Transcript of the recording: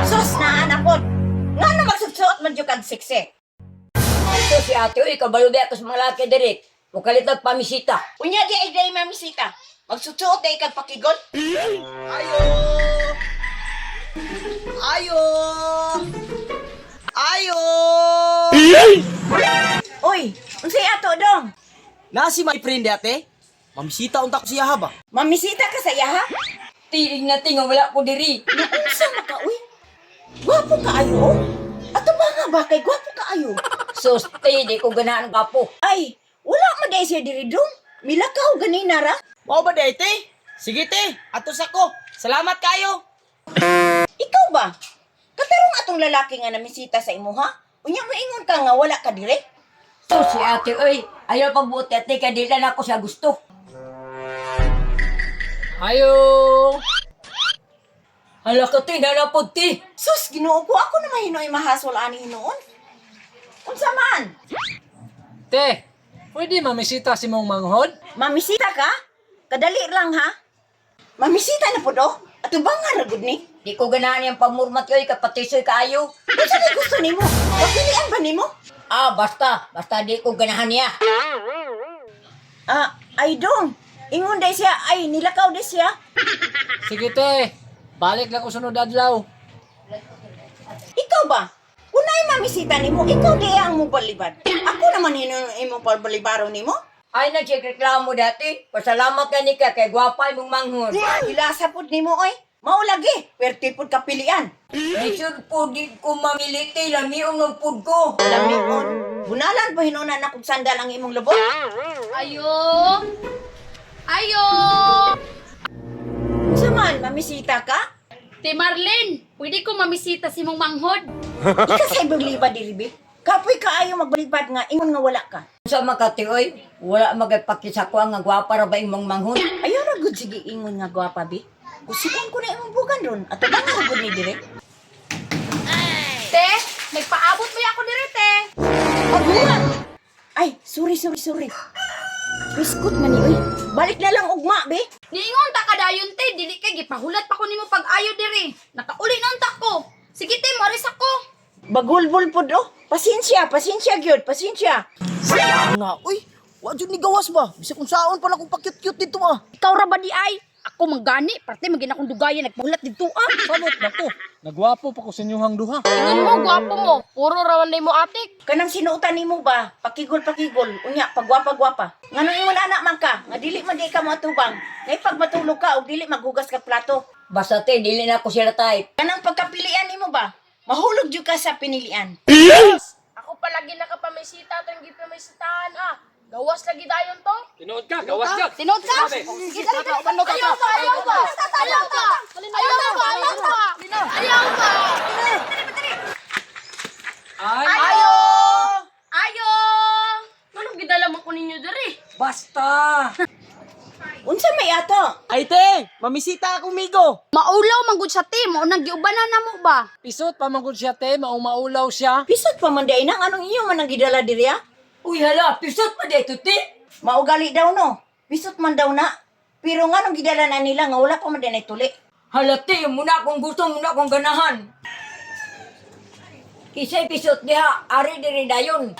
Sus na anak ko. Nga na magsusuot man jud kag sexy. Ito si ate, uy, kabalo ba ako sa mga laki diri. Mukalit pamisita. Unya di ay day mamisita. Magsusuot day kag pakigol. Ayo! Ayo! Ayo! Uy, unsay ato dong? Na si my friend ate. Mamisita unta ko siya ha ba? Mamisita ka sa iya ha? Tiing na tinga, wala ko diri. Naunsa na ka uy? Gwapo kaayo oh. Ato ba nga ba kay gwapo kaayo? Sus, te, di ko ganahan kapo. Ay, wala man day siya diri dong. Milakaw ganina ra. Mao ba di te? Sige te, atos ako. Salamat kayo. Ikaw ba? Katarong atong lalaki nga namisita sa imuha? Unya moingon ka nga wala ka dire? Sus, si ate, uy, ayaw pagbuot ate, kay di lang ako siya gusto. Ayo! Hala ka, te, nanapod, te. Sus, Ginoo ko ako na mahinoy mahasol ani hinuon. Unsa man? Te, pwede mamisita si mong manghod? Mamisita ka? Kadali lang ha? Mamisita na po do? Ato ba nga ragod ni? Di ko ganahan yung pamurmat, uy, kapatisoy kaayo. Unsa kay gusto nimo? Pagpilian ba nimo? Ah, basta, basta di ko ganahan niya. Ah, ay dong. Ingon day siya, ay nilakaw day siya. Sige te, balik lang ko sunod adlaw. Ikaw ba? Kung naay mamisita nimo, ikaw di ang mobalibad. Ako naman hinuon imong pabalibaro nimo. Ay, nagsireklamo dati. Pasalamat ka ni ka, kay gwapa imong manghod. Hilasa pod nimo oy. Mao lagi, perti pod kapilian. Lisod po di ko mamili, te, lamiong ang pud ko. Lamion. Bunalan pa hinuon na kog sandal ang imong lubot. Ayo! Ayo! Unsa man, mamisita ka? Te Marlene, pwede ko mamisita si mong manghod. Ika sa ibang libad diri be. Kapoy kaayo magbalibad nga ingon nga wala ka. Sa Makati, oy, wala magpakisa ko ang gwapa ra ba imong manghod. Ayaw ra gud sige ingon nga gwapa bi. Kusikon ko na imong bugan ron. Ato ba nga ra gud ni dire? Te, nagpaabot mo ako dire, te. Aguan. Ay, sorry sorry sorry. Biskut man ni oy. Balik na lang ugma be. Niingon ta kadayon, te, dili kay gipahulat pa ko nimo pag-ayo dire. Nakauli na unta ko. Sige, te, moaris ako. Bagulbul pod oh. Pasensya, pasensya gyud, pasensya. Sayang nga, uy. Wa jud ni gawas ba? Bisag unsaon pa na kung pa-cute-cute dito ah. Ikaw ra ba di ay? Ako manggani, parte magin akong dugayan nagpahulat didto ah. Samot na ko, nagwapo pa ko sa inyuhang duha. Ingon mo, gwapo mo. Puro rawan mo atik. Kanang sinuotan nimo ba? Pakigol pakigol, unya pagwapa-gwapa. Ngano ingon anak man ka, nga dili man di ka moatubang. Ngay pag matulog ka og dili maghugas ka plato. Basta te, dili na ako sila type. Kanang pagkapilian nimo ba? Mahulog jud ka sa pinilian. Ako palagi nakapamisita itong gipamisitahan ah. Gawas lagi dayon to. Tinuod ka, gawas ka. Tinod ka? Sige, dali, dali. Ayaw ba, ayaw ba? Ayaw ba? Ayaw ba, ayaw ba? Ayaw ba? Ay, Ayo! Ayo! Anong gidala man ko ninyo diri? Basta! Unsa may ato? Ay te, mamisita ako migo. Maulaw man gud sa te, mao nang giubanan na mo ba? Pisot pa man gud siya te, maong maulaw siya. Pisot pa man di nang anong iyo man ang gidala diri ah? Uy, hala, pisot pa dito, te. Maugali daw no. Pisot man daw na. Pero nganong gidala na nila nga wala pa man din ay tuli. Hala, te, muna akong gusto, muna akong ganahan. Kisay pisot diha, ari diri dayon.